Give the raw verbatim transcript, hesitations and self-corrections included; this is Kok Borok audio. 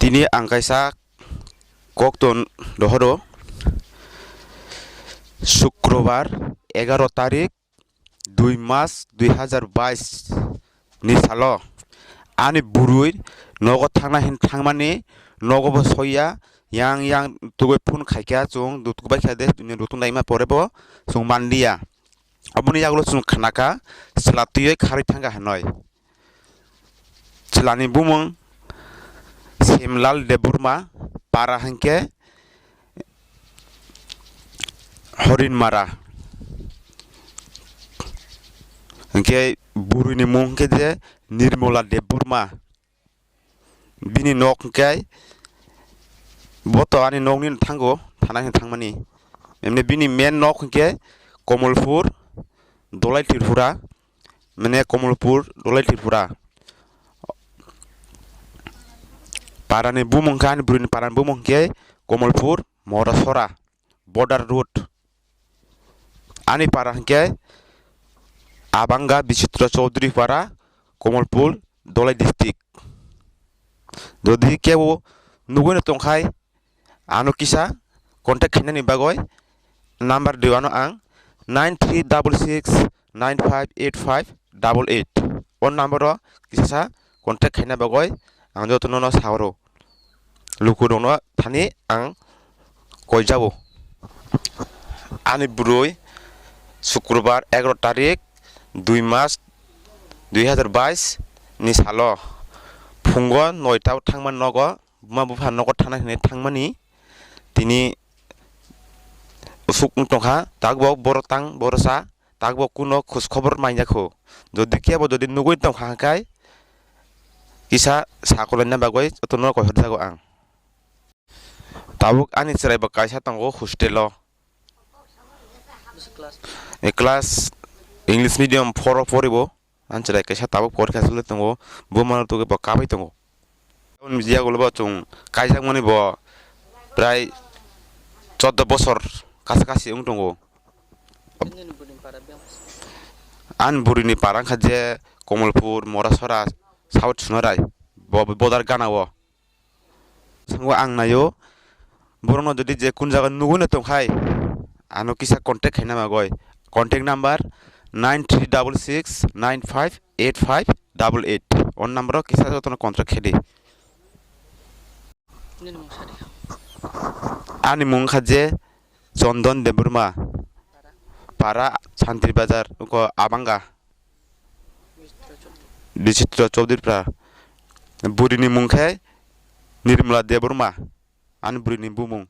Tini ang kaisa kokton rohoro, Sukrobar, egaro tarik, dui mas dui hazar bais ni salo ani bwrwi nogo thangna hin thangmani, nogo bo soya, yang yang tugwi phone khaikha, chwng dutuk bai kha de, dutung daima pore bo chwng manliya. Oboni yagulo chwng khnakha, chwla twiwi kharwi thangkha hinwi. Chwlani bumung Semlal Debbarma, para hinkhe Horinmara. Hinkhe bwrwini mung hinkhe je Nirmala Debbarma. Bini nok hinkhe bo to ani nokni thango, thana hin thangmani. Emni bini main nok hinkhe Komolpur, Dolai Tripura, mane Komolpur, Dolai Tripura. Parani bumung khe, ani bwrwini parani bumung khe Komolpur, Morasora, border road. Ani para hinkhe Abanga Bichitra Chaudhary para, Komolpur, Dolai district. Jodi kebo nugwi no tongkhai, ano kisa contact khainani bagwi number diwano ang, nine three double six nine five eight five double eight. O number o kisa sa contact khaina bagwi ang jotono no saoro. Lukurokno thani ang koijao. Ani bwrwi Sukrobar egaro tarik dui mas dui hazar bais ni salo phungo noita o thangmani nogo, buma bupha nogo thana hinwi thangmani, tini usuk wng tongkha, tabuk bo borok tang borok sa, tabuk bo kuno khoj khobor manya kho. Jodi kebo jodi nugwi tongkha hwnkhe kisa sakolaina bagwi jotono koihorjago ang. Tabuk ani chwrai bo kaisa tongo hostel o. E class English medium four o poribo. Ani chwrai kaisa tabuk porikha choli tongo. Bo mano tugwi bo kabai tongo. Aboni biya ulo bo chwng kaijakmani bo prai choddo bosor kasa kasi wng tongo. Ani bwrwini para wngkha je Komolpur, Morasora, South Sonarai, bo-, border gana o. Sango ang naio, borokno jodi je kun jaga nugwi no tongkhai, ano kisa contact khaina bagwi. Contact number nine three double six nine five eight five double eight. O number o kisa jotono contact khaidi. Nini mung sadi kha. Ani mung kha je Chondon Debbarma, para Santri Bazar, uko Abanga. Bichitra Chaudhary pra. Bwrwini mung khe Nirmala Debbarma, ani bwrwini bumung.